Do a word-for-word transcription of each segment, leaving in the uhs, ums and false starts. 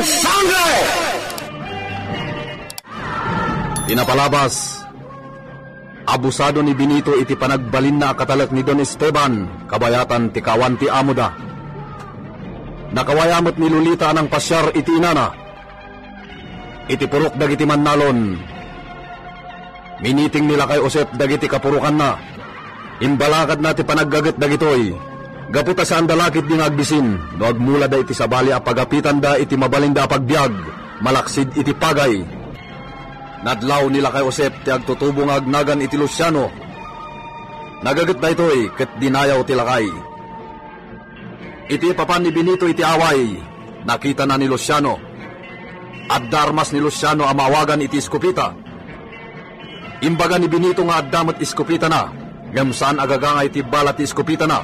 Sangre! Ti napalabas, abusado ni Benito iti panagbalinna a katalek ni Don Esteban, kabayatan ti kaawan ti amoda. Nakawaya met ni Lolita a nangpasiar iti inana. Iti purok dagiti mannalon, miniting ni Lakay Josep dagiti kapurokanna. Imbalakadna ti panaggaget dagitoy. Gapu ta saanda la ketdi nga agbisin no agmulada iti sabali a pagapitanda iti mabalinda a pagbiag, malaksid iti pagay. Nadlaw ni Lakay Josep ti agtutubo nga agnagan iti Luciano. Nagaget daytoy ket dinayaw ti lakay. Iti papan ni Benito iti away, nakitana ni Luciano. Adda armas ni Luciano a maawagan iti eskopeta. Imbaga ni Benito nga adda met eskopetana, ngem saan a gagangay ti bala ti eskopetana.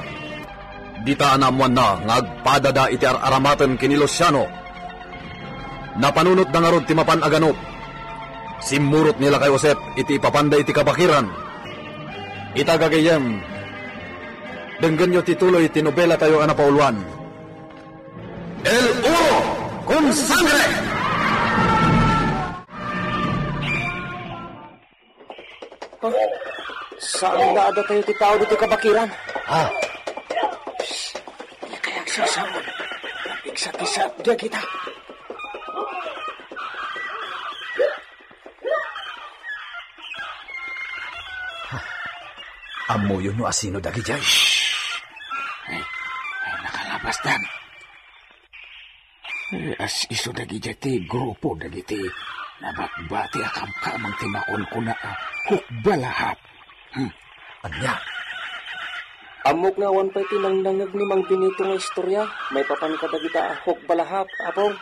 Dita a naammoanna nga agpadada iti ar-aramaten ken ni Luciano. Napanunotda ngarud ti mapan a ganop. Simmurot ni Lakay Josep iti ipapanda iti kabakiran. Ita gagayyem, denggenyo ti tuloy ti nobelatayo a napauluan. El Oro con Sangre! Saan nga adda tayo ti tao ditoy kabakiran? Ah. Shh! Di kaya agsasaon. Napigsa ti saat dagita. Ammoyo no asino dagijay? Shh! Ay, ay, nakalabasdan. Eh, as isu dagiti ti grupo dagiti nabatbati a kamkameng ti makunkuna a hukbalahap. Hmm. Ania? Ammok nga awan pay ti nangnangngeg ni Mang Benito nga istorya maipapan kadagita a hukbalahap, Apong.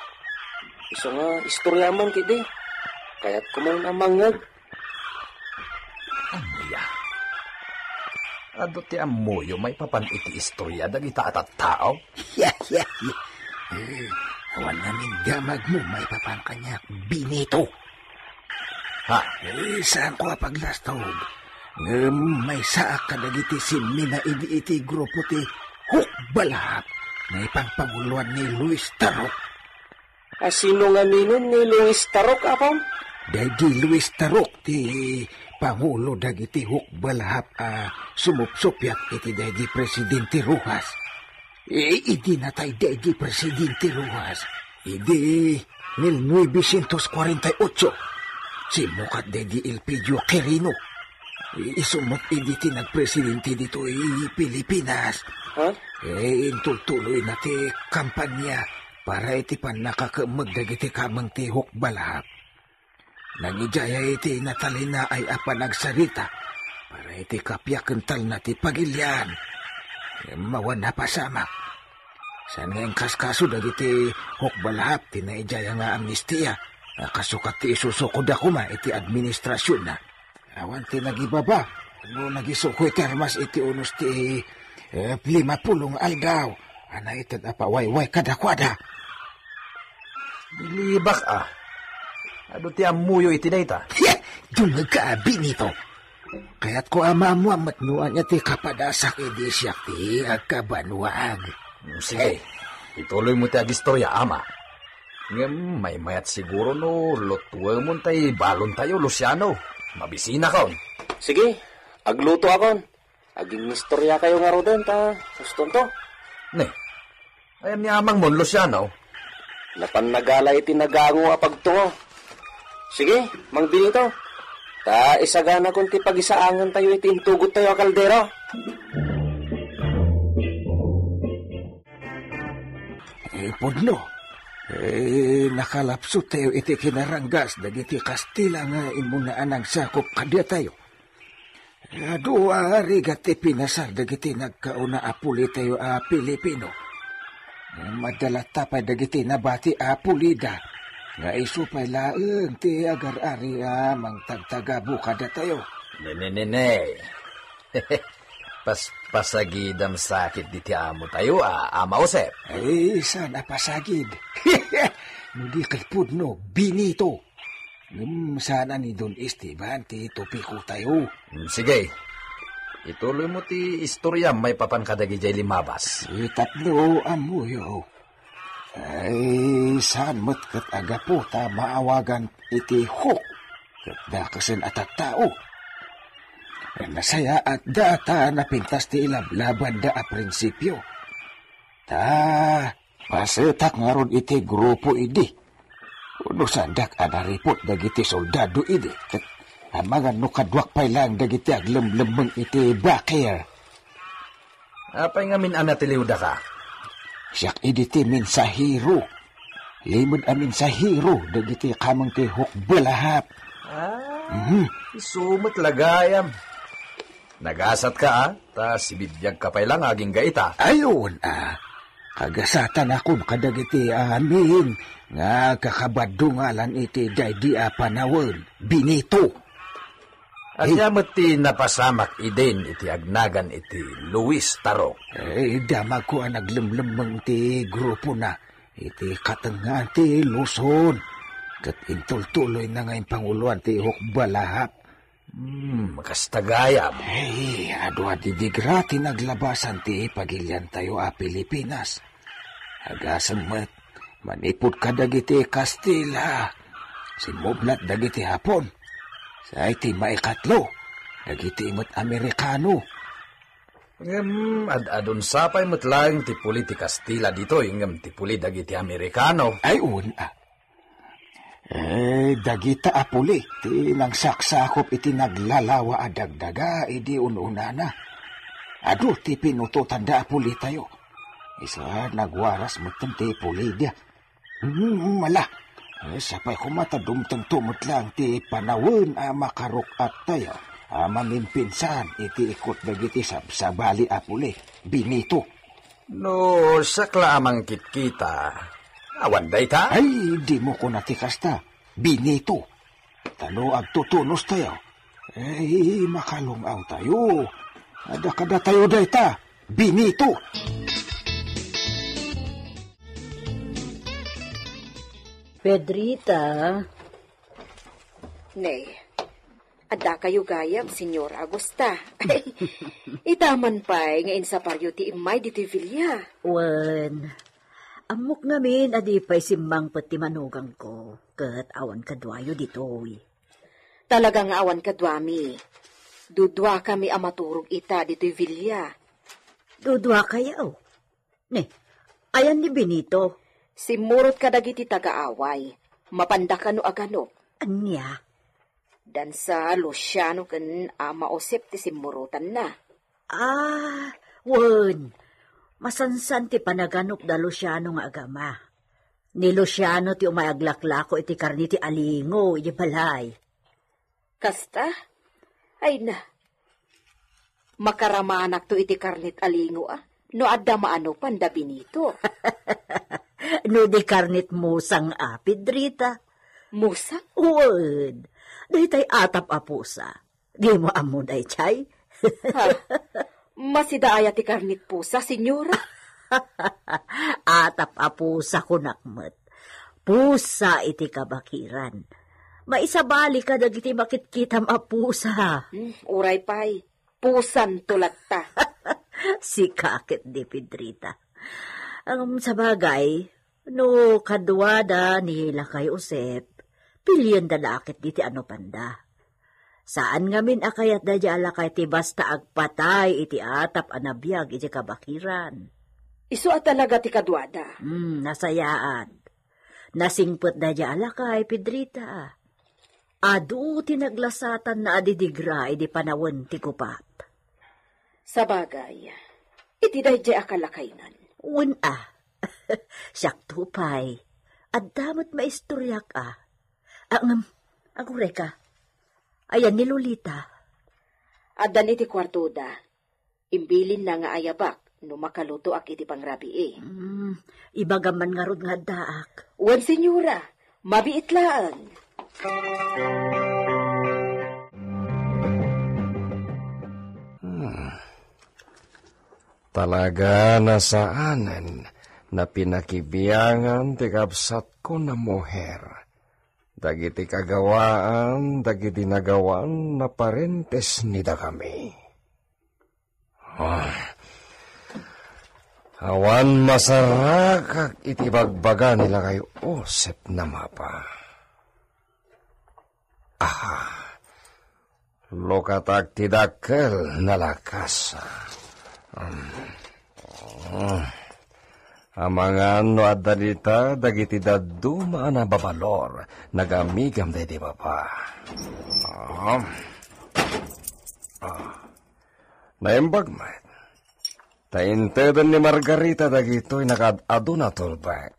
Isu nga istorya man ketdi. Kayatko man a mangngeg. Ania? Adu ti ammoyo maipapan iti istorya dagita a tattao? Eh, awan ngamin damagmo maipapan kaniak, Benito. Ha? Eh, saanko a paglastog. Ngem maysaak kadagiti simmina idi iti grupo ti hukbalahap nga ipangpanguloan ni Luis Tarok. Asino ngaminen ni Luis Tarok, Apong? Daydi Luis Tarok ti pangulo dagiti hukbalahap a sumupsuppiat iti daydi Presidente Rojas. E, idi natay daydi Presidente Rojas, idi mil novecientos cuarenta y ocho, simmukat daydi Elpidio Quirino. Isu met idi ti nagpresidente ditoy Pilipinas. Ha? E, intultuloyna ti kampanya para iti pannakakemmeg dagiti kameng ti hukbalahap. Nangijaya iti natalinaay a panagsarita para iti kapiakentalna ti pagilian. Ngem awan napasamak. Saan nga inkaskaso dagiti hukbalahap ti naijaya nga amnistia a kasukat ti isusukoda koma iti administrasionna. Awan ti nagibaba no nagisuko iti armas iti unos ti, eh, limapulo nga aldaw a naited a pawayway kadakuada. Bilibak a. Adu ti ammoyo iti dayta? Dumagka, Benito. Kayatko a maammoan met no ania ti kapadasak idi siak ti agkabanuag. Sige, ituloy mo ti agistorya, ama. Ngem maymayat siguro no lutuemon tay balontayo, Luciano. Mabisinakon. Sige, aglutoakon. Agingistoryakayo ngaruden ta ustonto. Ne, ayan ni amangmon, Luciano? Napan nagala iti nagango a pagtungo. Sige, Mang Benito. Ta isaganakon ti pagisaangentayo iti intugottayo a kaldero. Eh, pudno. Eh, nakalapsut tayo iti kinaranggas dagiti Kastila nga immuna a nangsakop kadatayo. Adu a rigat ti pinasar dagiti nagkauna a puli tayo a Pilipino. Madala ta pay dagiti nabati a pulida nga isu pay laeng ti agar-ari a mangtagtagabo kadatayo. Ne, ne, ne, ne. Pas-, pasagidam sakit diti amo tayo, a, Ama Josep. Ay, saan a pasagid? No di ket pudno, Benito. Ngem saan a ni Don Esteban ti topiko tayo. Mm, sige. Ituloy mo ti istorya maipapan kadagijay limabas. Itapno, ammoyo. Ay, saan met ket a gapu ta maawagan iti Hawk ket dakasen a tattao. Nasayaatda ta napintas ti ilablabanda a prinsipio. Ta, pasetak ngarud iti grupo idi. Unusandak a naripot dagiti soldado idi, ket amangan no kaduak pay laeng dagiti aglemlemmeng iti bakir. Apay ngamin a natiliwdaka? Siak idi ti mensahero. Limed a mensahero dagiti kameng ti Hukbalahap. Ah, Mhm. Isu met la gayam. Nagasatka, a, ta sibibiagka pay la nga agingga ita. Ay, wen, a. Kagasatanakon kadagiti amin nga kakabaddungalan iti daydi a panawen, Benito. Ania met ti napasamak idin iti agnagan iti Luis Tarok? Eh, damagko a naglemlemmeng ti grupona iti katengngaan ti Luzon. Ket intultuloyna nga impanguloan ti Hukbalahap. Hmm, kasta gayam. Ay, adu a didigra ti naglabasan ti pagiliantayo a Pilipinas. Agasem met, manipud kadagiti Kastila, simmublat dagiti Hapon. Say ti maikatlo, dagiti met Amerikano. Ngem ad-adun sapay met laeng ti puli ti Kastila ditoy ngem ti puli dagiti Amerikano. Ay, wen, a. Eh, dagita a puli ti nangsaksakup iti naglalawa a dagdaga idi un-unana. Adu ti pinutotanda a pulitayo. Isu a nagwaras metten ti pulidia. Hmm, ala. Eh, sapay koma ta dumtengto met laeng ti panawen a makaruk-attayo a mamimpinsan iti ikut dagiti sabsabali a puli, Benito. No siak la a mangkitkita, awan dayta? Ay, dimo kuna ti kasta, Benito. Ta no agtutunostayo, ay, makalung-awtayo. Adda kadatayo dayta, Benito. Pedrita. Ne, addakayo gayam, Señor Agusta. Ita man pay nga insaparyo ti immay ditoy villa. Wen, ammok ngamin a di pay simmangpet ti manugangko, ket awan kaduayo ditoy. Talaga nga awan kaduami. Duduakami a maturog ita ditoy villa. Duduakayo? Ne, ayan ni Benito? Simmurot kadagiti tagaaway. Mapanda kano a ganop. Ania? Dansa Luciano ken Ama Josep ti simmurotanna. Ah, wen. Masansan ti panaganop da Luciano nga agama. Ni Luciano ti umay aglaklako iti karne ti alingo iti balay. Kasta? Ay na. Makaramanakto iti karne ti alingo, a. No adda maano panda Benito. No di karne ti musang, a, Pedrita. Musang? Wen. Daytay atap a pusa. Dimo ammo daytay? Ha? Masida aya ti karne ti pusa, señora? Atap a pusa kunak met. Pusa iti kabakiran. Maisabali kadagiti makitkitam a pusa. Hmm, uray pay. Pusanto latta. Sika ket di, Pedrita. Ngem sabagay, no kaduada ni lakay Josep, pilienda la ket diti anupanda. Saan ngamin a kayatda di a lakay ti basta agpatay iti atap a nabiag iti kabakiran. Isu a talaga ti kaduada. Hmm, nasayaat. Nasingpetda di a lakay, Pedrita. Adu ti naglasatanna a didigra idi panawen ti gupat. Sabagay, iti daydiay a kalakaynan. Wen a. Siakto pay. Adda met maistoriak a. A, ngem, agurayka. Ayan ni Lolita? Addan iti kuartoda. Imbilinna nga ayabak no makalutoak iti pangrabii. Mm, ibagam man ngarud nga addaak. Wen, señora, mabiit laeng. Hmm. Talaga nasaanen a pinakibiangan ti kabsatko a muher. Dagiti kagawaan dagiti nagawan a parentes ni dakami. Ah. Awan masarakak iti bagbaga ni lakay Joseph a mapa. Aha. Lukatak ti dakkel a lakas. Um, oh. Amangan no adda dita dagiti dadduma a nababalor, nagamigam daydi papa. Ah. Ah. Naimbag met. Ta inteden ni Margarita dagitoy nakaad-adun a tulbek.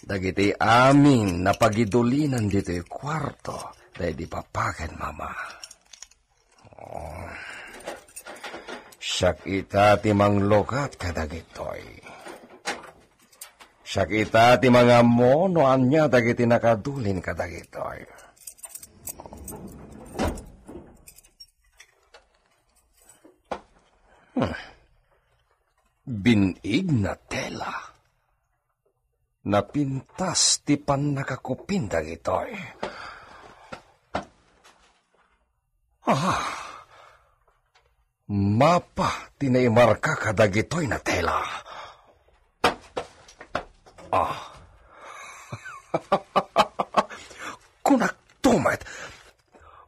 Dagiti amin a pagidulinan ditoy kuarto daydi papa ken mama. Oh. Siak ita ti manglukat kadagitoy. Siak ita ti mangammo no ania dagiti nakadulin kadagitoy. Hmm. Bin-ig a tela. Napintas ti pannakakupin dagitoy. Ah, mapa ti naimarka kadagitoy a tela. Ah. Kunakto met,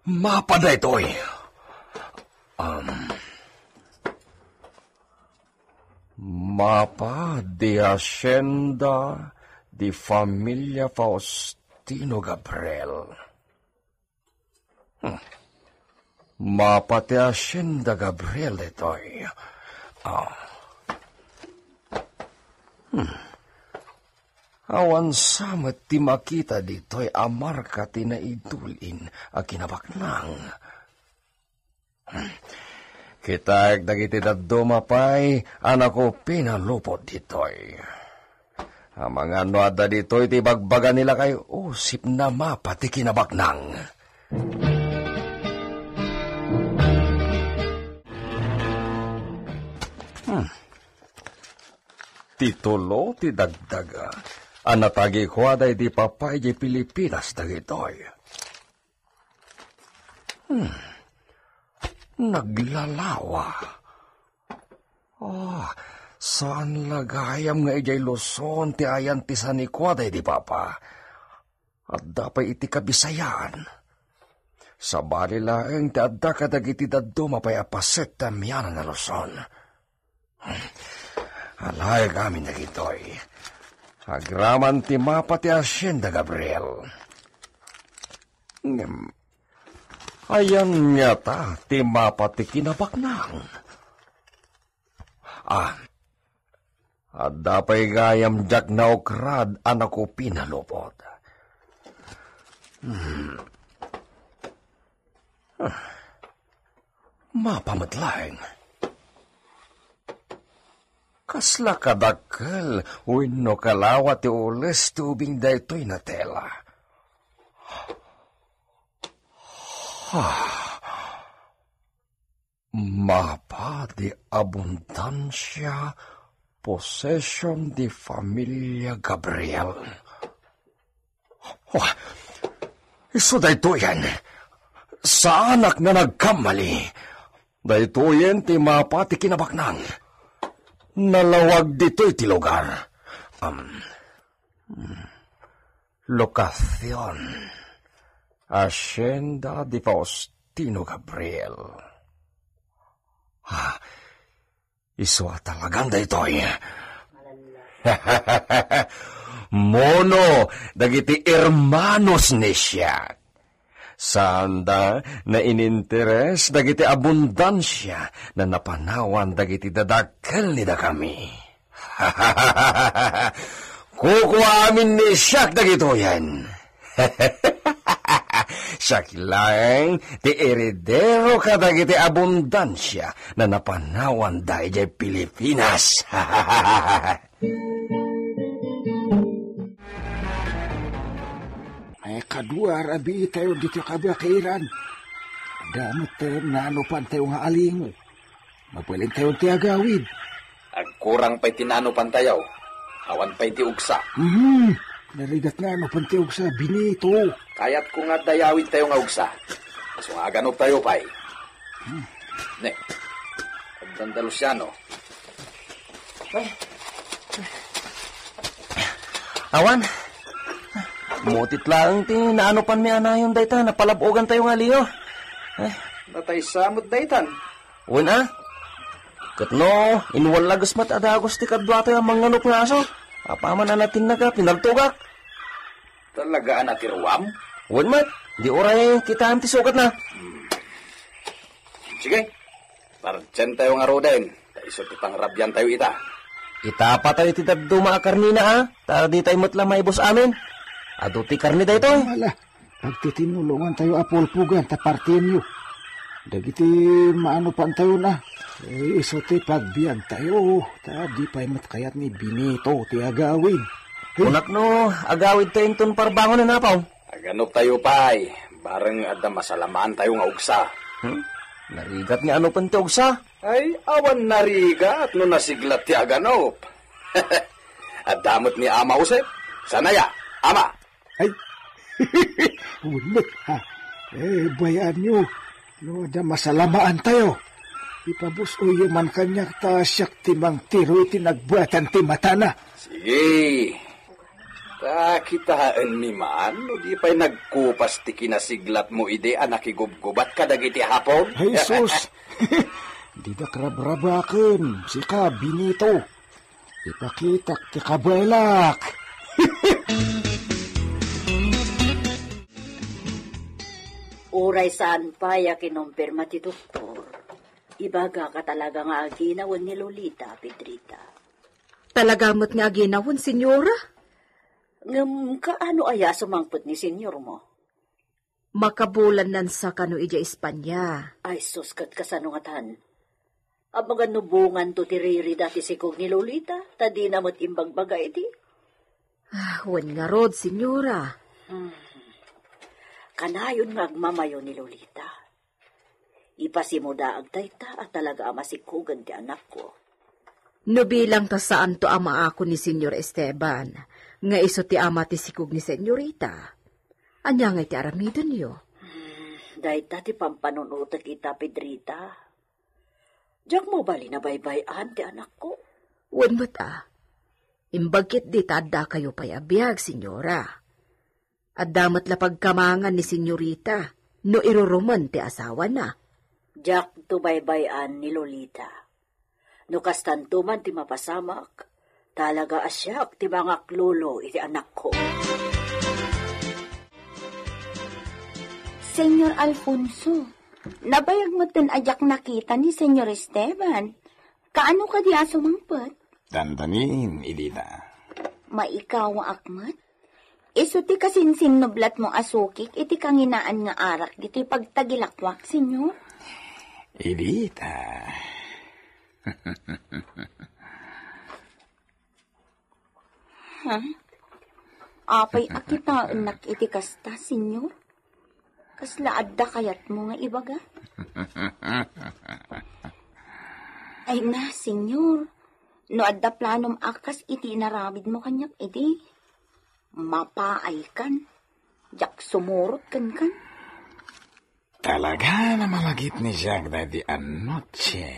mapa daytoy. Um, mapa di hacienda di familia Faustino Gabriel. Hmm. Mapa ti hacienda Gabriel daytoy. Ah. Hmm. Awan sa met ti makita ditoy a marka ti naidulin a kinabaknang. Hmm. Kitaek dagiti dadduma pay a nakupin a lupot ditoy. Amangan no adda ditoy ti bagbaga ni lakay Joseph a mapa ti kinabaknang. Hmm. Ti tulo ti dagdaga a natagikua daydi papa idiay Pilipinas dagitoy. Hmm. Naglalawa. Ah, saan la gayam nga idiay Luzon ti ayan ti sanikua daydi papa. Adda pay iti Kabisayan. Sabali laeng ti adda kadagiti dadduma pay a paset ti amianan a Luzon. Alaek amin dagitoy. Agraman ti mapa ti hacienda Gabriel. Ngem, ayan ngata ti mapa ti kinabaknang? Ah, adda pay gayam diak naukrad a nakupin a lupot. Hmm. Ah. Mapa met laeng. Kasla kadakkel wenno kalawa ti ules ti ubing daytoy a tela. Ah. Mapa de abundancia, possession de familia Gabriel. Oh, isu daytoyen. Saanak nga nagkamali. Daytoyen ti mapa ti kinabaknang. Nalawag ditoy ti lugar. Um, hmm. Locacion. Hacienda de Faustino Gabriel. Ah, isu a talagan daytoy. Mono dagiti hermanos ni siak. Saanda naininteres dagiti abundansia a napanawan dagiti dadakkel ni dakami. Kukua amin ni siak dagitoyen. Siak laeng ti heredero kadagiti abundansia a napanawanda idiay Pilipinas. Ay, kadua, rabii tayo ditoy kabakiran. Adda met tayo nanupan tayo nga alingo. Mabalin tayo ti agawid. Agkurang pay ti nanupan tayo. Awan pay ti ugsa. Hmm, narigat nga nanupan ti ugsa, Benito. Kayat ko nga dayawid tayo nga ugsa. Isu nga aganup tayo pay. Hmm. Ne, agdanda Luciano. Ay, Awan. Mutit laeng ti naanopanmi a nayon dayta, napalab-ogantayo nga aliyo. Ay. Natay samot daytan. Wen a. Ket no, inwallages met a dagus ti kaduatayo a mangnganup nga aso. Apaman a natinnaga, pinaltogak. Talaga a natiruam? Wen met, di uray kitaem ti sukat na. Hmm. Sige, pardiantayo ngaruden, ta isu ti pangrabiantayo ita. Itapatayo iti dadduma a karnina, a, ta ditay met la maibus amin. Adu ti karni daytoy. Ala, agtitinulongantayo a pulpugan ta partienyo. Dagiti maanopantayo na, eh, isu ti pagbiagtayo, ta di pay met kayat ni Benito ti agawid. Hey. Kunak no, agawidtayo inton parbangonen, apaw. Aganuptayo pay, bareng adda masalamaantayo nga ugsa. Hmm? Narigat nga anupen ti ugsa? Ay, awan narigat no nasiglat ti aganup. Adda met ni Ama Josep. Sanaya, Ama. Ay, wen met, ha? Eh, bay-anyo, no adda masalamaantayo, ipabus-oyyo man kaniak ta siak ti mangtiro iti nagbuatan ti matana. Sige. Ta kitaenmi man no di pay nagkupas ti kinasiglatmo idi a nakigubgubat kadagiti Hapon. Ay, sus! Didak rabrabaken, sika, Benito. Ipakitak ti kabaelak. Uray saan pay a kinumpirma ti doktor, ibagaka talaga nga aginawen ni Lolita, Pedrita. Talaga met nga aginawen, Senyora? Ngem kaano aya a sumangpet ni senyormo? Makabulan nansa kano idiay Espanya. Ay, sus, ket kasano ngatan? Amangan no bunganto ti ririda ti sikog ni Lolita, ta dina met imbagbaga idi. Ah, wen ngarud, Senyora. Hmm. Kanayon nga agmamayo ni Lolita. Ipasimudaag dayta a talaga a masikugen ti anakko. No bilang ta saanto a maako ni Senyor Esteban, nga isu ti ama ti sikog ni Senyorita, ania ngay ti aramidenyo? Hmm, dayta ti pampanunotek ita, Pedrita. Diak mabalin a baybay-an ti anakko. Wen met a. Imbag ketdi ta addakayo pay a biag, Senyora. Adda met la pagkamangan ni Senyorita no irurumen ti asawana. Diakto baybay-an ni Lolita. No kastanto man ti mapasamak, talaga a siak ti mangaklolo iti anakko. Senyor Alfonso, nabayag metten a diak nakita ni Senyor Esteban. Kaano kadi a sumangpet? Dandanin, Edita. Maikawaak met? Isu ti kasinsinnublatmo a sukik iti kanginaan nga arak ditoy pagtagilakwak, Senyor? Edita. Ha? Apay a kitaennak iti kasta, Senyor? Kasla adda kayatmo nga ibaga? Ay na, Senyor. No adda planom a kas iti inaramidmo kaniak idi, mapaaykan. Diak sumurot kenkan. Talaga a malagip ni Jack daydi a notsie,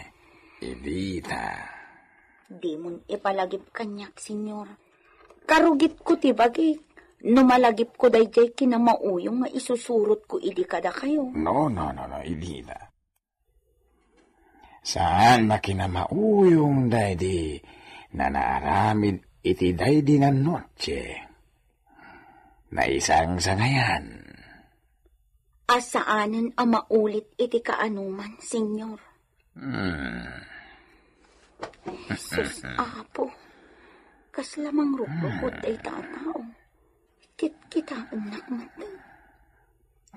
Edita. Dimon ipalagip kaniak, Senyor. Karugitko ti bagik no malagipko daydiay kinamauyong nga isusurotko idi kadakayo. No, no, no, no, Edita. Saan a kinamauyong daydi a naaramid iti daydi a notsie. Naisangsangayan. A saanen a maulit iti kaanoman, Senyor. Hmm. Sus, Apo, kasla mangrukrukot dayta a tao. Kitkitaennak met.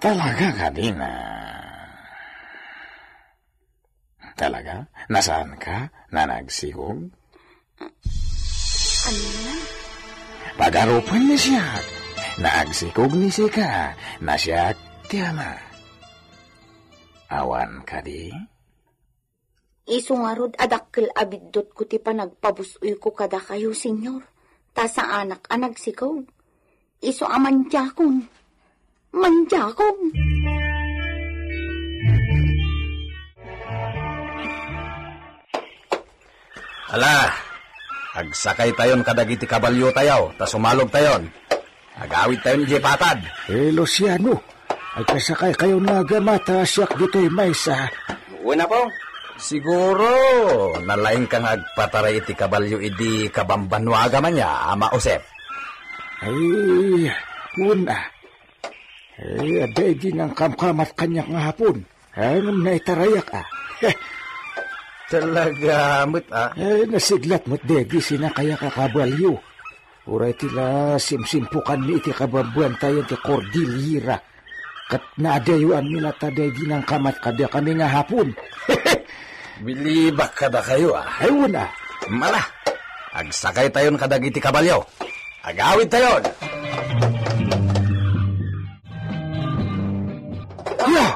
Talaga kadi a Talaga? Nasaanka a nagsikog? Ania? Pagarupen ni siak. Nagsikog ni sika, a siak ti ama. Awan kadi? Isu ngarud a dakkel a biddutko ti panagpabus-oyko kadakayo, Senyor. Ta saanak a nagsikog. Isu a mandiakon. Mandiakon. Ala, Agsakaytayon kadagiti kabaliotayo, ta sumalogtayon. Agawidtayon idiay patad. Eh, Luciano, agkasakaykayon nga agama ta siak ditoy maysa. Wen, Apo. Siguro, nalaingka nga agpataray iti kabalio idi kabambanua agama nia, Ama Josep. Ay, wen a. Eh, adda idi nangkamkamat kaniak nga Hapon. Ay, ngem naitarayak, a. Talaga met, a. Eh, nasiglat met daydi sinakayak a kabalio. Uray ti la simsimpukanmi iti kababbantayan ti Cordillera. Ket naadayoanmi latta daydi nangkamat kadakami nga Hapon. Bilibak kadakayo, a. Ay, wen a. Mala, agsakaytayon kadagiti kabalio. Agawidtayon. Ya!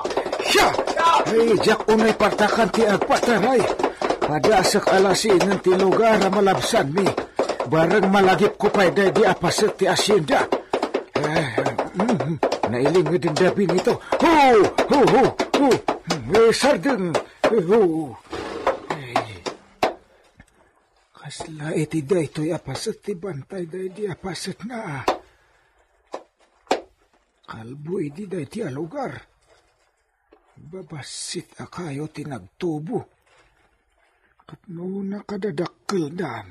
Ya! Ay, diak unay partakan ti agpataray. Padasek a lasingen ti lugar a malabsanmi. Bareng malagipko pay daydi a paset ti asienda. Eh, mm, nailingeden da Benito. Ho! Ho, ho, ho! Eh, sardeng! Ho! Ay. Kasla iti daytoy a paset ti bantay daydi a pasetna. Kalbo idi daydi a lugar. Babassit a kayo ti nagtubo. Ket no nakadadakkeldan,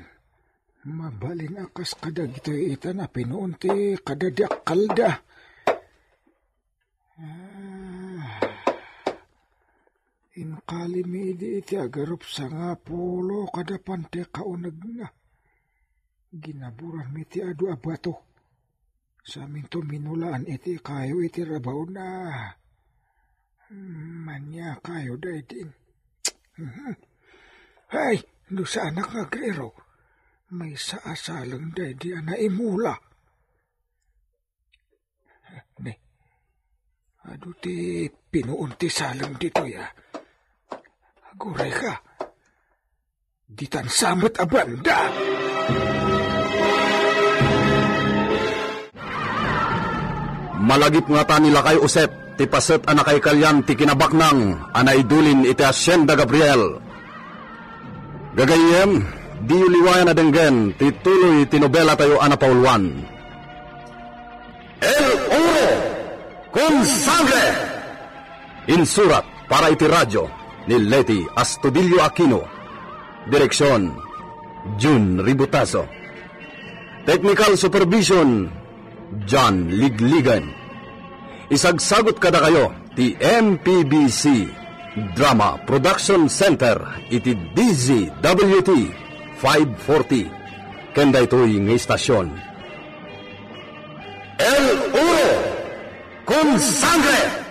mabalin a kas kadagitoy ita napinuon ti kadadakkelda. Ah, inkalimi idi iti agarup sangapulo kada pante kaunegna. Ginaburanmi ti adu a bato. Saminto minulaan iti kayo iti rabaw na. Hmm, mania kayo daydi. Mhm. Hay, no saanak nga agrero. Maysa a saleng daydi a naimula. Ne, adu ti pinuon ti saleng ditoy, a. Aguray ka. Ditan sa met a banda. Malagip ngata ni Lakay Josep ti paset a nakaikalian ti kinabaknang a naidulin iti Hacienda Gabriel. Gagayyem, diyo liwayan a denggen ti tuloy ti nobelatayo a napauluan. El Oro con Sangre! Insurat para iti radio ni Leti Astudillo Aquino. Direksyon, Jun Ributazo. Technical supervision, John Ligligan. Isagsagut kadakayo ti M P B C Drama Production Center iti D Z W T five forty. Ken daytoy nga istasyon, El Oro con Sangre!